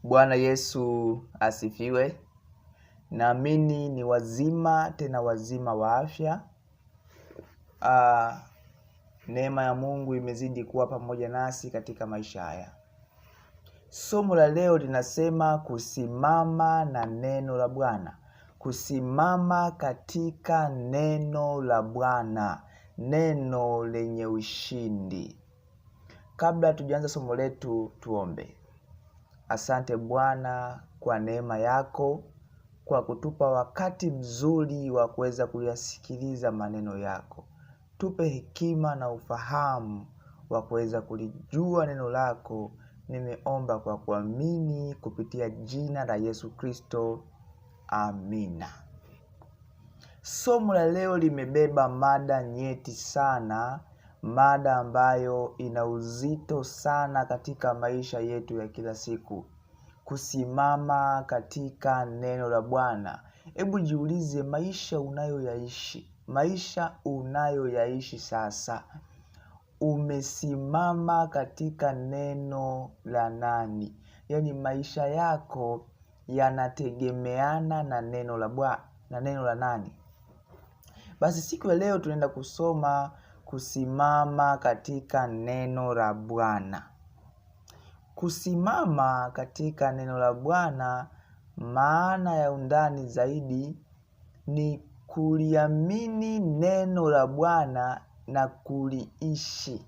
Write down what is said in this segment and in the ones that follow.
Bwana Yesu asifiwe. Naamini ni wazima tena wazima wa afya. Neema ya Mungu imezidi kuwa pamoja nasi katika maisha haya. Somo la leo linasema kusimama na neno la Bwana. Kusimama katika neno la Bwana, neno lenye ushindi. Kabla tujaanza somo letu, tuombe. Asante Bwana kwa neema yako, kwa kutupa wakati mzuri wa kuweza kuyasikiliza maneno yako. Tupe hekima na ufahamu wa kuweza kulijua neno lako. Nimeomba kwa kuamini kupitia jina la Yesu Kristo, amina. Somo la leo limebeba mada nyeti sana, mada ambayo ina uzito sana katika maisha yetu ya kila siku: kusimama katika neno la Bwana. Hebu jiulize, maisha unayoyaishi, maisha unayoyaishi sasa, umesimama katika neno la nani? Yaani maisha yako yanategemeana na neno la Bwana, na neno la nani? Basi siku ya leo tunaenda kusoma kusimama katika neno la Bwana. Kusimama katika neno la Bwana, maana ya undani zaidi ni kuliamini neno la Bwana na kuliishi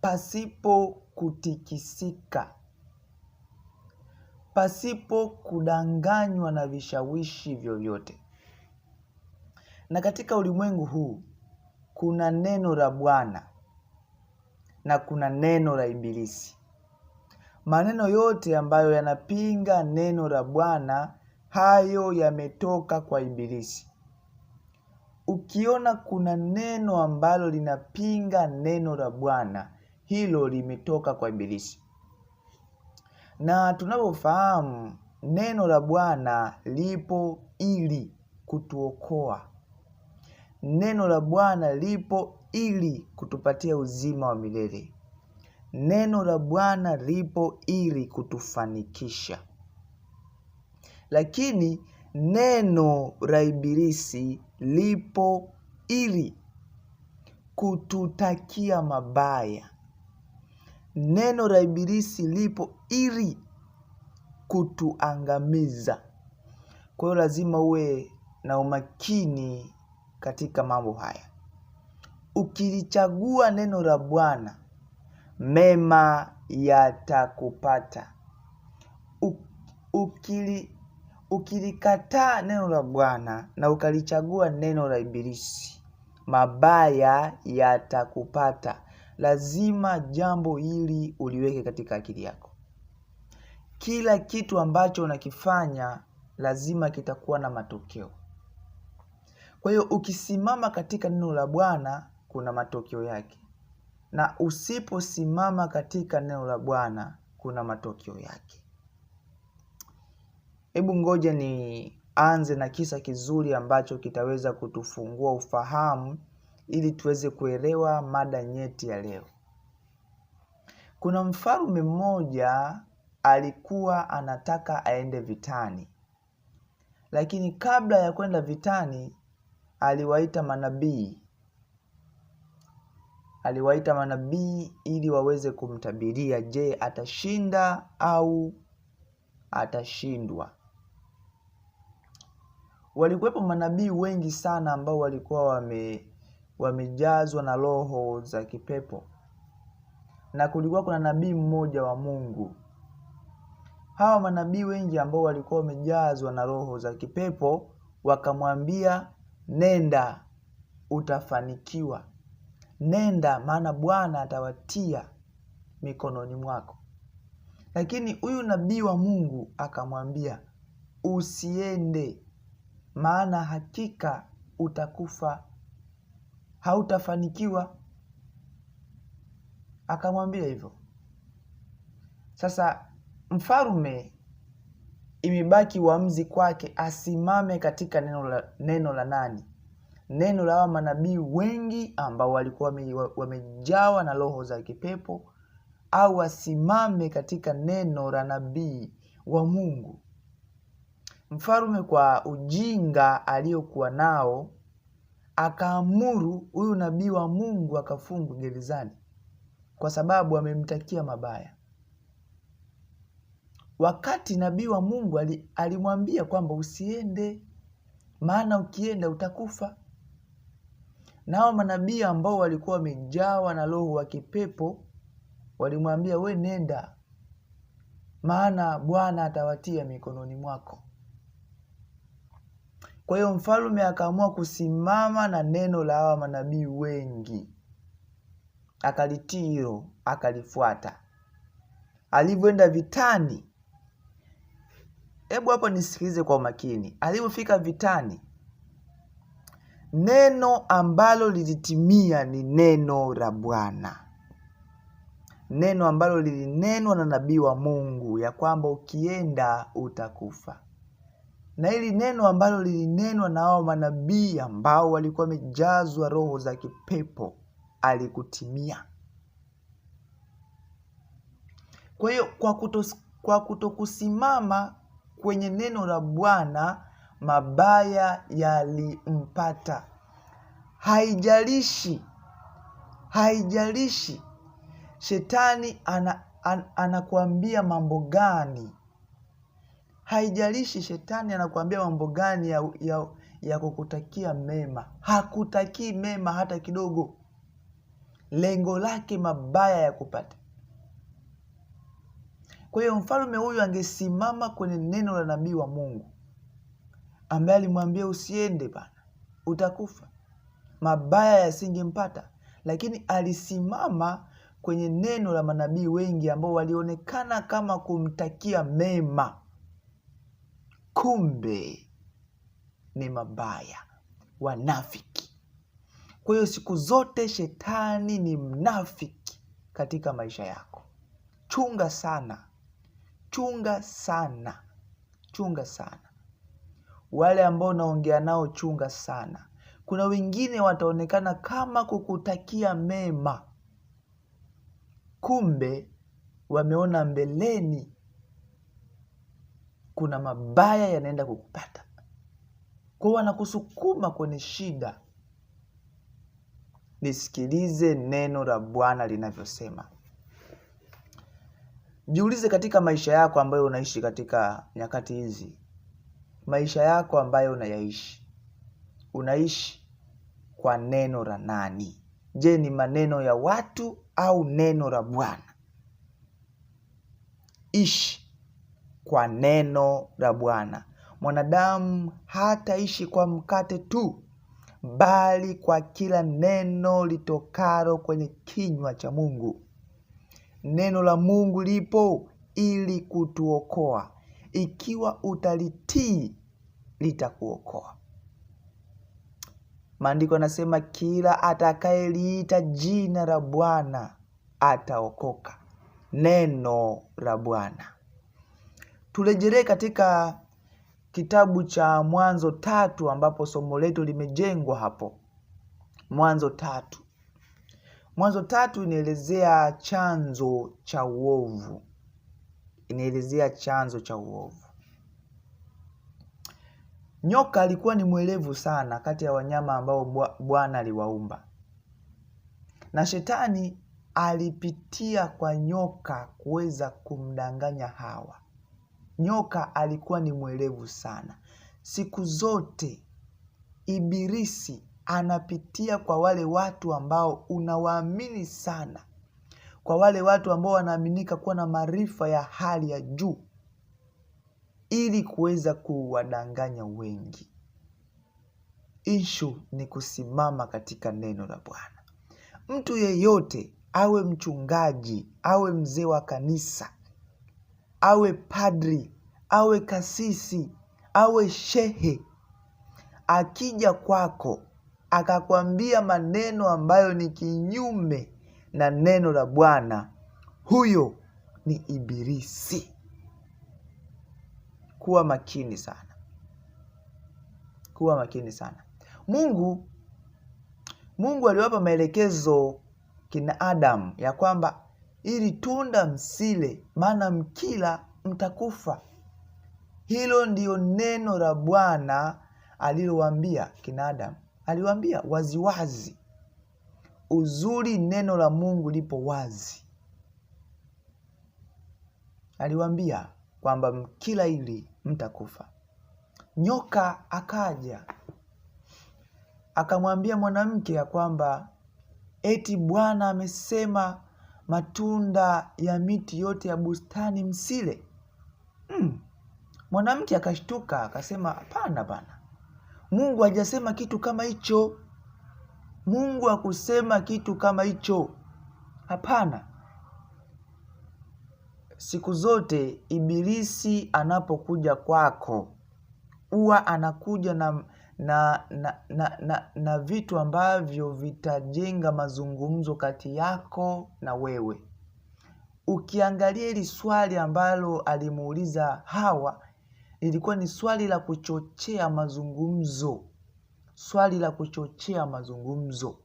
pasipo kutikisika, pasipo kudanganywa na vishawishi vyovyote. Na katika ulimwengu huu kuna neno la Bwana na kuna neno la Ibilisi. Maneno yote ambayo yanapinga neno la Bwana, hayo yametoka kwa Ibilisi. Ukiona kuna neno ambalo linapinga neno la Bwana, hilo limetoka kwa Ibilisi. Na tunavyofahamu neno la Bwana lipo ili kutuokoa. Neno la Bwana lipo ili kutupatia uzima wa milele. Neno la Bwana lipo ili kutufanikisha. Lakini neno la Ibilisi lipo ili kututakia mabaya. Neno la Ibilisi lipo ili kutuangamiza. Kwa hiyo lazima uwe na umakini katika mambo haya. Ukilichagua neno la Bwana, mema yatakupata. Ukilikataa neno la Bwana na ukalichagua neno la Ibilisi, mabaya yatakupata. Lazima jambo hili uliweke katika akili yako. Kila kitu ambacho unakifanya lazima kitakuwa na matokeo. Kwa hiyo ukisimama katika neno la Bwana kuna matokeo yake, na usiposimama katika neno la Bwana kuna matokeo yake. Hebu ngoja nianze na kisa kizuri ambacho kitaweza kutufungua ufahamu ili tuweze kuelewa mada nyeti ya leo. Kuna mfalme mmoja alikuwa anataka aende vitani, lakini kabla ya kwenda vitani aliwaita manabii, aliwaita manabii ili waweze kumtabiria, je, atashinda au atashindwa? Walikuwepo manabii wengi sana ambao walikuwa wamejazwa na roho za kipepo, na kulikuwa kuna nabii mmoja wa Mungu. Hawa manabii wengi ambao walikuwa wamejazwa na roho za kipepo wakamwambia, nenda utafanikiwa, nenda maana Bwana atawatia mikononi mwako. Lakini huyu nabii wa Mungu akamwambia, usiende, maana hakika utakufa, hautafanikiwa. Akamwambia hivyo. Sasa mfalme imebaki uamuzi kwake, asimame katika neno la nani? Neno la hawa manabii wengi ambao walikuwa wamejawa na roho za kipepo, au asimame katika neno la nabii wa Mungu? Mfalme kwa ujinga aliyokuwa nao akaamuru huyu nabii wa Mungu akafungwe gerezani kwa sababu amemtakia mabaya. Wakati nabii wa Mungu alimwambia kwamba usiende, maana ukienda utakufa. Nao manabii ambao walikuwa wamejawa na roho wa kipepo walimwambia, we nenda, maana Bwana atawatia mikononi mwako. Kwa hiyo mfalme akaamua kusimama na neno la hawa manabii wengi, akalitii hilo, akalifuata. Alivyoenda vitani, hebu hapo nisikilize kwa umakini. Alivyofika vitani, neno ambalo lilitimia ni neno la Bwana, neno ambalo lilinenwa na nabii wa Mungu ya kwamba ukienda utakufa. Na hili neno ambalo lilinenwa na hao manabii ambao walikuwa wamejazwa roho za kipepo alikutimia. Kwa hiyo kwa kutokusimama kwenye neno la Bwana, mabaya yalimpata. Haijalishi shetani anakuambia mambo gani. Haijalishi shetani anakuambia mambo gani ya kukutakia mema. Hakutakii mema hata kidogo. Lengo lake mabaya ya kupata. Kwa hiyo mfalme huyu angesimama kwenye neno la nabii wa Mungu ambaye alimwambia usiende bana, utakufa, mabaya yasingempata. Lakini alisimama kwenye neno la manabii wengi ambao walionekana kama kumtakia mema, kumbe ni mabaya, wanafiki. Kwa hiyo siku zote shetani ni mnafiki katika maisha yako. Chunga sana, chunga sana, chunga sana. Wale ambao naongea nao, chunga sana. Kuna wengine wataonekana kama kukutakia mema, kumbe wameona mbeleni kuna mabaya yanaenda kukupata. Kwa hiyo wanakusukuma kwenye shida. Nisikilize neno la Bwana linavyosema. Jiulize katika maisha yako ambayo unaishi katika nyakati hizi, maisha yako ambayo unayaishi, unaishi kwa neno la nani? Je, ni maneno ya watu au neno la Bwana? Ishi kwa neno la Bwana. Mwanadamu hataishi kwa mkate tu, bali kwa kila neno litokalo kwenye kinywa cha Mungu. Neno la Mungu lipo ili kutuokoa. Ikiwa utalitii, litakuokoa. Maandiko yanasema kila atakayeliita jina la Bwana ataokoka. Neno la Bwana. Turejelee katika kitabu cha Mwanzo 3 ambapo somo letu limejengwa hapo. Mwanzo 3. Mwanzo 3 inaelezea chanzo cha uovu. Inaelezea chanzo cha uovu. Nyoka alikuwa ni mwelevu sana kati ya wanyama ambao Bwana aliwaumba. Na shetani alipitia kwa nyoka kuweza kumdanganya Hawa. Nyoka alikuwa ni mwelevu sana. Siku zote ibilisi anapitia kwa wale watu ambao unawaamini sana, kwa wale watu ambao wanaaminika kuwa na maarifa ya hali ya juu, ili kuweza kuwadanganya wengi. Ishu ni kusimama katika neno la Bwana. Mtu yeyote, awe mchungaji, awe mzee wa kanisa, awe padri, awe kasisi, awe shehe, akija kwako akakwambia maneno ambayo ni kinyume na neno la Bwana, huyo ni ibilisi. Kuwa makini sana. Kuwa makini sana. Mungu aliwapa maelekezo kina Adam ya kwamba Ili tunda msile, maana mkila mtakufa. Hilo ndiyo neno la Bwana alilowaambia kina Adamu. Aliwaambia waziwazi. Uzuri neno la Mungu lipo wazi. Aliwaambia kwamba mkila ili mtakufa. Nyoka akaja akamwambia mwanamke ya kwamba eti Bwana amesema matunda ya miti yote ya bustani msile. Mwanamke akashtuka akasema, hapana bana, Mungu hajasema kitu kama hicho. Mungu hakusema kitu kama hicho, hapana. Siku zote Ibilisi anapokuja kwako huwa anakuja na vitu ambavyo vitajenga mazungumzo kati yako na wewe. Ukiangalia hili swali ambalo alimuuliza Hawa lilikuwa ni swali la kuchochea mazungumzo, swali la kuchochea mazungumzo.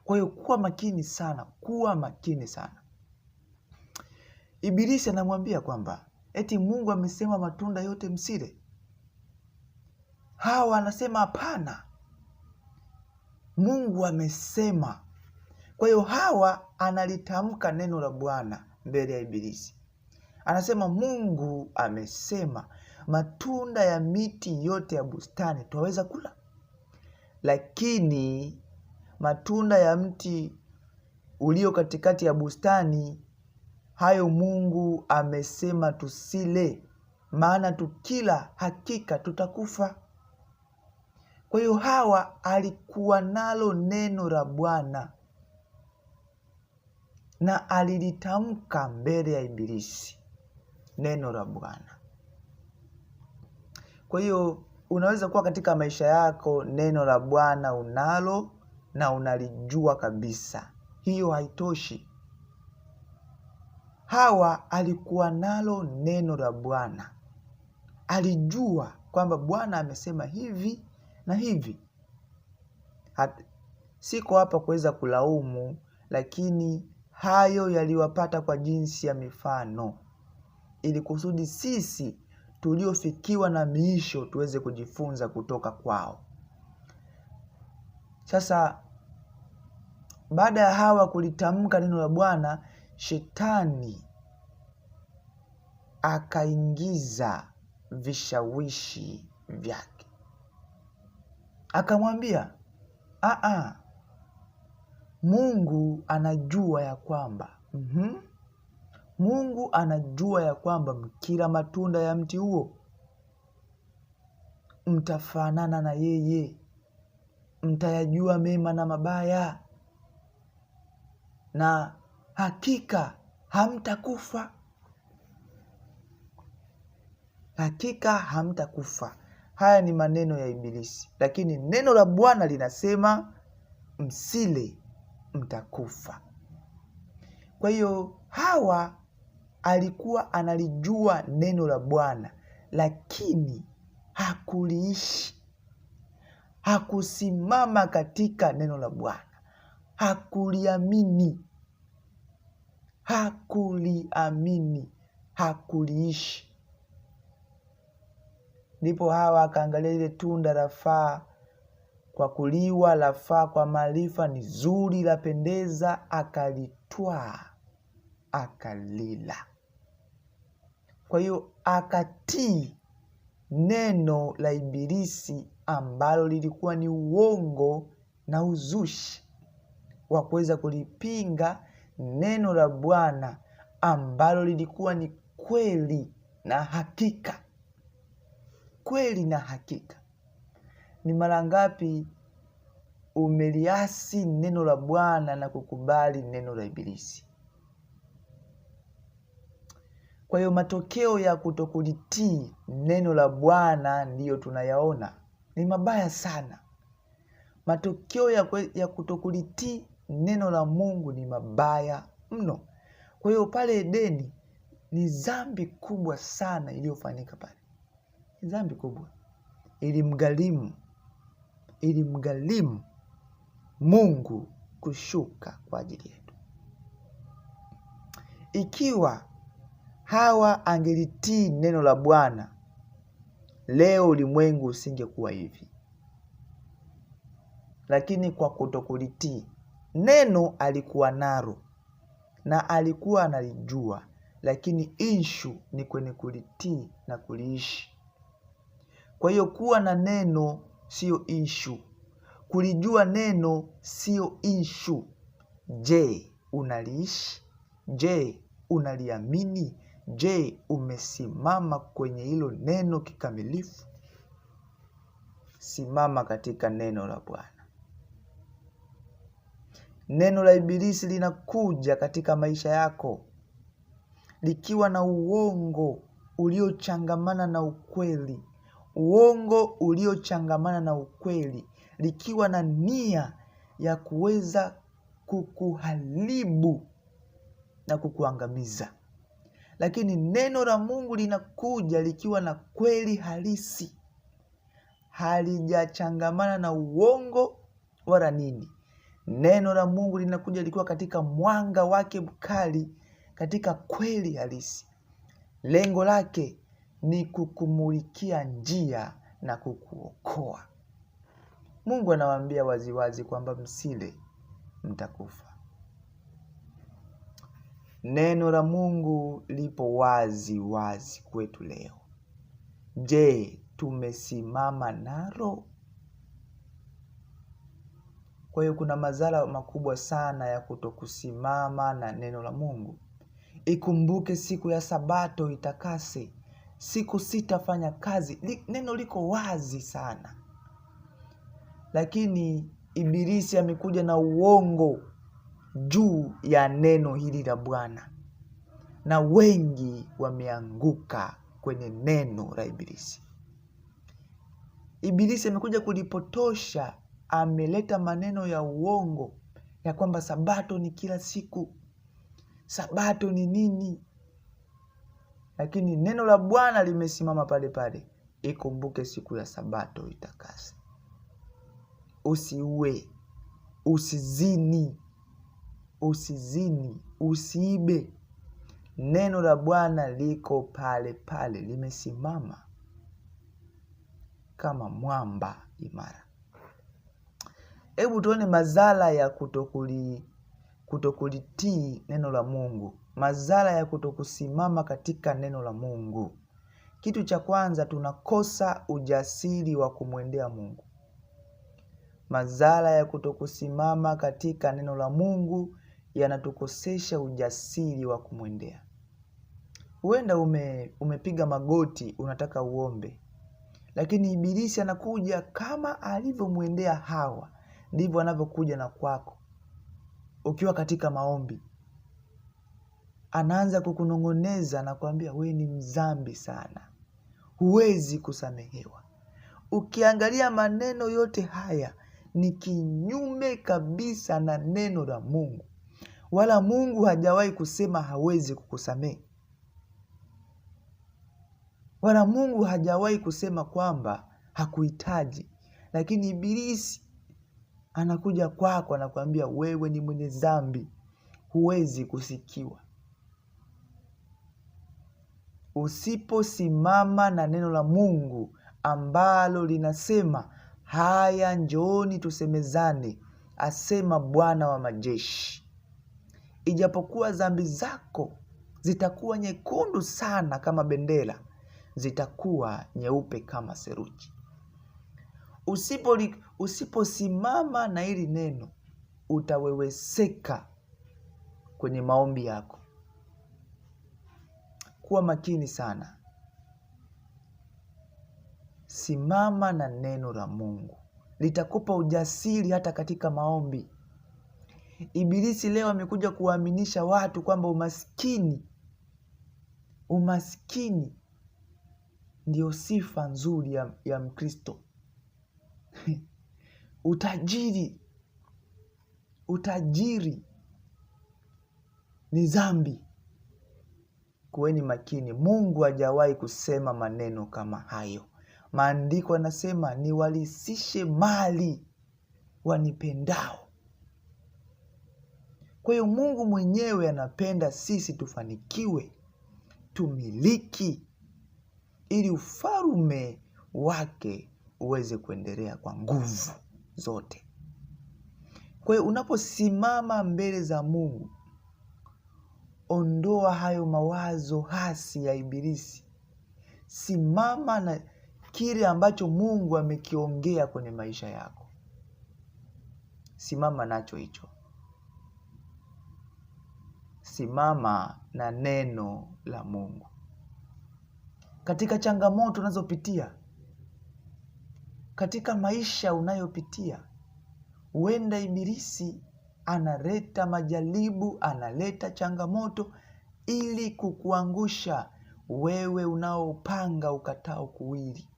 Kwa hiyo kuwa makini sana, kuwa makini sana. Ibilisi anamwambia kwamba eti Mungu amesema matunda yote msile. Hawa anasema hapana, Mungu amesema. Kwa hiyo Hawa analitamka neno la Bwana mbele ya Ibilisi, anasema Mungu amesema matunda ya miti yote ya bustani twaweza kula, lakini matunda ya mti ulio katikati ya bustani, hayo Mungu amesema tusile, maana tukila hakika tutakufa. Kwa hiyo Hawa alikuwa nalo neno la Bwana na alilitamka mbele ya Ibilisi, neno la Bwana. Kwa hiyo unaweza kuwa katika maisha yako neno la Bwana unalo na unalijua kabisa, hiyo haitoshi. Hawa alikuwa nalo neno la Bwana, alijua kwamba Bwana amesema hivi na hivi. Siko hapa kuweza kulaumu, lakini hayo yaliwapata kwa jinsi ya mifano, ili kusudi sisi tuliofikiwa na miisho tuweze kujifunza kutoka kwao. Sasa baada ya Hawa kulitamka neno la Bwana, shetani akaingiza vishawishi vyake, akamwambia aa, Mungu anajua ya kwamba Mungu anajua ya kwamba mkila matunda ya mti huo mtafanana na yeye, mtayajua mema na mabaya, na hakika hamtakufa. Hakika hamtakufa. Haya ni maneno ya Ibilisi, lakini neno la Bwana linasema msile, mtakufa. Kwa hiyo Hawa alikuwa analijua neno la Bwana, lakini hakuliishi, hakusimama katika neno la Bwana, hakuliamini, hakuliamini, hakuliishi. Ndipo Hawa akaangalia ile tunda lafaa kwa kuliwa, lafaa kwa maarifa, ni zuri, lapendeza, akalitwaa akalila. Kwa hiyo akatii neno la Ibilisi ambalo lilikuwa ni uongo na uzushi wa kuweza kulipinga neno la Bwana ambalo lilikuwa ni kweli na hakika. Kweli na hakika. Ni mara ngapi umeliasi neno la Bwana na kukubali neno la Ibilisi? Kwa hiyo matokeo ya kutokulitii neno la Bwana ndiyo tunayaona ni mabaya sana. Matokeo ya kutokulitii neno la Mungu ni mabaya mno. Kwa hiyo pale Edeni ni dhambi kubwa sana iliyofanyika pale, ni dhambi kubwa, ilimgharimu ilimgharimu Mungu kushuka kwa ajili yetu. Ikiwa Hawa angelitii neno la Bwana, leo ulimwengu usingekuwa hivi. Lakini kwa kutokulitii neno, alikuwa nalo na alikuwa analijua, lakini inshu ni kwenye kulitii na kuliishi. Kwa hiyo kuwa na neno siyo inshu, kulijua neno siyo inshu. Je, unaliishi? Je, unaliamini? Je, umesimama kwenye hilo neno kikamilifu? Simama katika neno la Bwana. Neno la Ibilisi linakuja katika maisha yako likiwa na uongo uliochangamana na ukweli, uongo uliochangamana na ukweli, likiwa na nia ya kuweza kukuharibu na kukuangamiza. Lakini neno la Mungu linakuja likiwa na kweli halisi, halijachangamana na uongo wala nini. Neno la Mungu linakuja likiwa katika mwanga wake mkali, katika kweli halisi. Lengo lake ni kukumulikia njia na kukuokoa. Mungu anawaambia waziwazi kwamba msile mtakufa. Neno la Mungu lipo wazi wazi kwetu leo. Je, tumesimama nalo? Kwa hiyo kuna madhara makubwa sana ya kutokusimama na neno la Mungu. Ikumbuke siku ya Sabato itakase, siku sitafanya kazi. Neno liko wazi sana, lakini Ibilisi amekuja na uongo juu ya neno hili la Bwana, na wengi wameanguka kwenye neno la Ibilisi. Ibilisi amekuja kulipotosha, ameleta maneno ya uongo ya kwamba sabato ni kila siku, sabato ni nini, lakini neno la Bwana limesimama pale pale, ikumbuke siku ya sabato itakase. Usiue, usizini, usizini, usiibe. Neno la Bwana liko pale pale, limesimama kama mwamba imara. Hebu tuone madhara ya kutokulitii neno la Mungu, madhara ya kutokusimama katika neno la Mungu. Kitu cha kwanza, tunakosa ujasiri wa kumwendea Mungu. Madhara ya kutokusimama katika neno la Mungu yanatukosesha ujasiri wa kumwendea. Huenda umepiga magoti unataka uombe, lakini Ibilisi anakuja kama alivyomwendea Hawa, ndivyo anavyokuja na kwako. Ukiwa katika maombi, anaanza kukunong'oneza na kuambia we ni mzambi sana, huwezi kusamehewa. Ukiangalia maneno yote haya ni kinyume kabisa na neno la Mungu, wala Mungu hajawahi kusema hawezi kukusamehe, wala Mungu hajawahi kusema kwamba hakuhitaji. Lakini Ibilisi anakuja kwako, anakuambia wewe ni mwenye dhambi, huwezi kusikiwa. Usiposimama na neno la Mungu ambalo linasema haya, njooni tusemezane, asema Bwana wa majeshi. Ijapokuwa dhambi zako zitakuwa nyekundu sana kama bendera, zitakuwa nyeupe kama seruji. Usiposimama na hili neno, utaweweseka kwenye maombi yako. Kuwa makini sana. Simama na neno la Mungu, litakupa ujasiri hata katika maombi. Ibilisi leo amekuja kuwaaminisha watu kwamba umaskini ndio sifa nzuri ya Mkristo. Utajiri ni dhambi. Kuweni makini, Mungu hajawahi kusema maneno kama hayo. Maandiko yanasema niwalisishe mali wanipendao. Kwa hiyo Mungu mwenyewe anapenda sisi tufanikiwe, tumiliki, ili ufalme wake uweze kuendelea kwa nguvu zote. Kwa hiyo unaposimama mbele za Mungu, ondoa hayo mawazo hasi ya Ibilisi. Simama na kile ambacho Mungu amekiongea kwenye maisha yako, simama nacho hicho. Simama na neno la Mungu katika changamoto unazopitia, katika maisha unayopitia. Huenda Ibilisi analeta majaribu, analeta changamoto ili kukuangusha wewe unaopanga ukatao kuwili,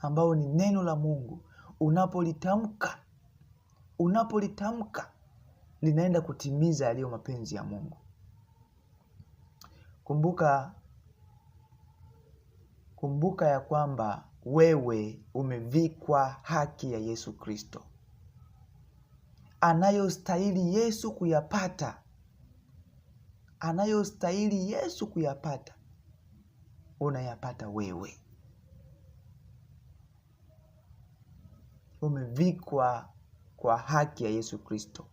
ambao ni neno la Mungu. Unapolitamka, unapolitamka linaenda kutimiza yaliyo mapenzi ya Mungu. Kumbuka, kumbuka ya kwamba wewe umevikwa haki ya Yesu Kristo anayostahili Yesu kuyapata, anayostahili Yesu kuyapata unayapata wewe. Umevikwa kwa haki ya Yesu Kristo.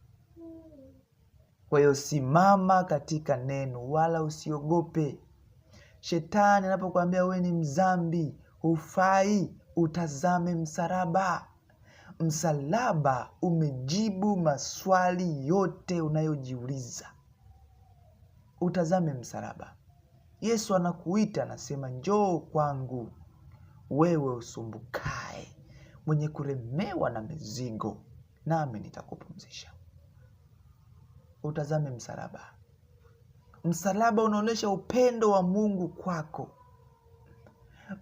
Kwa hiyo simama katika neno, wala usiogope. Shetani anapokuambia wewe ni mzambi, hufai, utazame msalaba. Msalaba umejibu maswali yote unayojiuliza. Utazame msalaba. Yesu anakuita anasema, njoo kwangu wewe usumbukae, mwenye kulemewa na mizigo, nami nitakupumzisha. Utazame msalaba. Msalaba unaonyesha upendo wa Mungu kwako.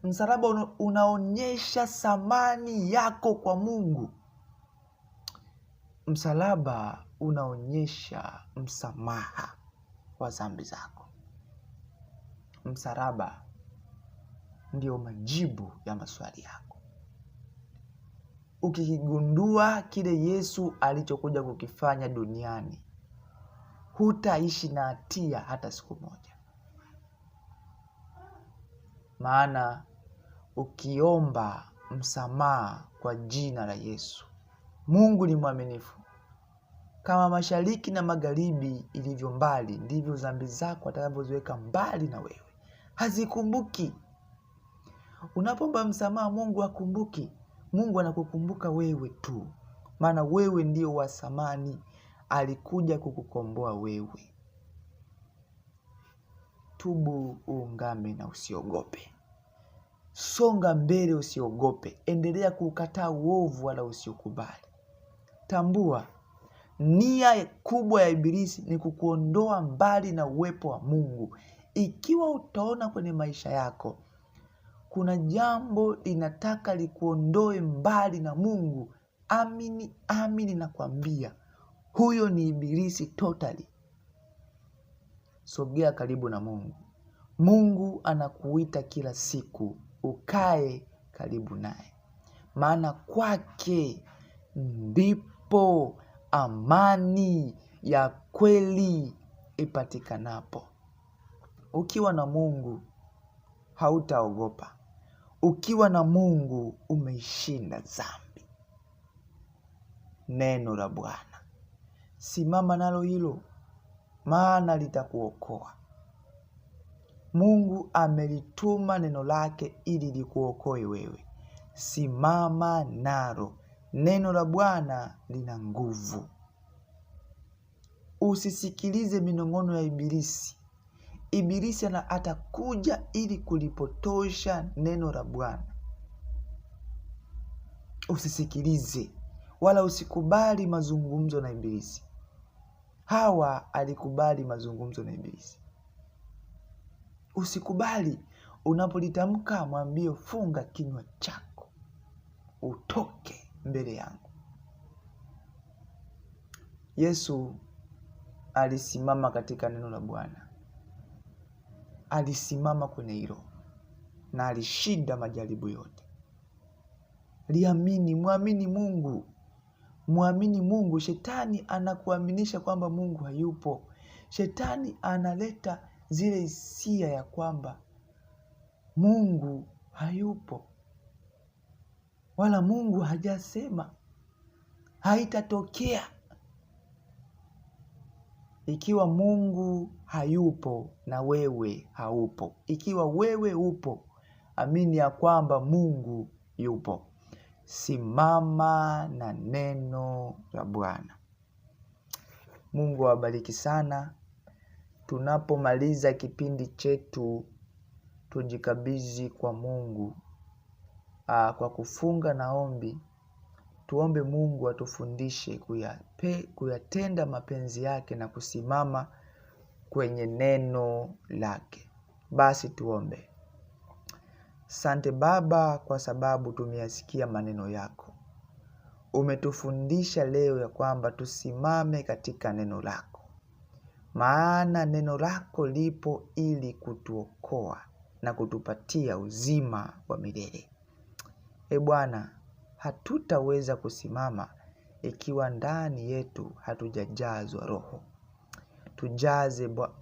Msalaba unaonyesha thamani yako kwa Mungu. Msalaba unaonyesha msamaha wa dhambi zako. Msalaba ndio majibu ya maswali yako. Ukikigundua kile Yesu alichokuja kukifanya duniani, hutaishi na hatia hata siku moja. Maana ukiomba msamaha kwa jina la Yesu, Mungu ni mwaminifu. Kama mashariki na magharibi ilivyo mbali, ndivyo dhambi zako atakavyoziweka mbali na wewe, hazikumbuki. Unapoomba msamaha, Mungu hakumbuki. Mungu anakukumbuka wewe tu, maana wewe ndio wa thamani. Alikuja kukukomboa wewe. Tubu, uungame na usiogope. Songa mbele, usiogope. Endelea kuukataa uovu, wala usiokubali. Tambua nia kubwa ya Ibilisi ni kukuondoa mbali na uwepo wa Mungu. Ikiwa utaona kwenye maisha yako kuna jambo linataka likuondoe mbali na Mungu, amini amini nakwambia, huyo ni Ibilisi totally. Sogea karibu na Mungu. Mungu anakuita kila siku ukae karibu naye, maana kwake ndipo amani ya kweli ipatikanapo. Ukiwa na Mungu hautaogopa. Ukiwa na Mungu umeishinda dhambi. Neno la Bwana, simama nalo hilo, maana litakuokoa. Mungu amelituma neno lake ili likuokoe wewe. Simama nalo. Neno la Bwana lina nguvu. Usisikilize minong'ono ya Ibilisi. Ibilisi atakuja ili kulipotosha neno la Bwana. Usisikilize wala usikubali mazungumzo na Ibilisi. Hawa alikubali mazungumzo na Ibilisi. Usikubali. Unapolitamka mwambie, funga kinywa chako, utoke mbele yangu. Yesu alisimama katika neno la Bwana, alisimama kwenye hilo na alishinda majaribu yote. Liamini, mwamini Mungu. Muamini Mungu. Shetani anakuaminisha kwamba Mungu hayupo. Shetani analeta zile hisia ya kwamba Mungu hayupo, wala Mungu hajasema, haitatokea. Ikiwa Mungu hayupo na wewe haupo. Ikiwa wewe upo, amini ya kwamba Mungu yupo. Simama na neno la Bwana. Mungu awabariki sana. Tunapomaliza kipindi chetu, tujikabidhi kwa Mungu kwa kufunga na ombi. Tuombe Mungu atufundishe kuyatenda mapenzi yake na kusimama kwenye neno lake. Basi tuombe. Sante Baba, kwa sababu tumeyasikia maneno yako. Umetufundisha leo ya kwamba tusimame katika neno lako, maana neno lako lipo ili kutuokoa na kutupatia uzima wa milele. E Bwana, hatutaweza kusimama ikiwa ndani yetu hatujajazwa Roho.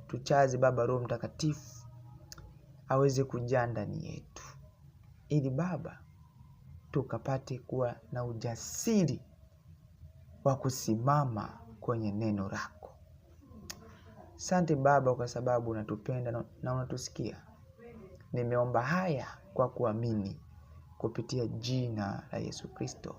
Tujaze Baba Roho Mtakatifu aweze kujaa ndani yetu, ili Baba tukapate kuwa na ujasiri wa kusimama kwenye neno lako. Asante Baba kwa sababu unatupenda na unatusikia. Nimeomba haya kwa kuamini kupitia jina la Yesu Kristo.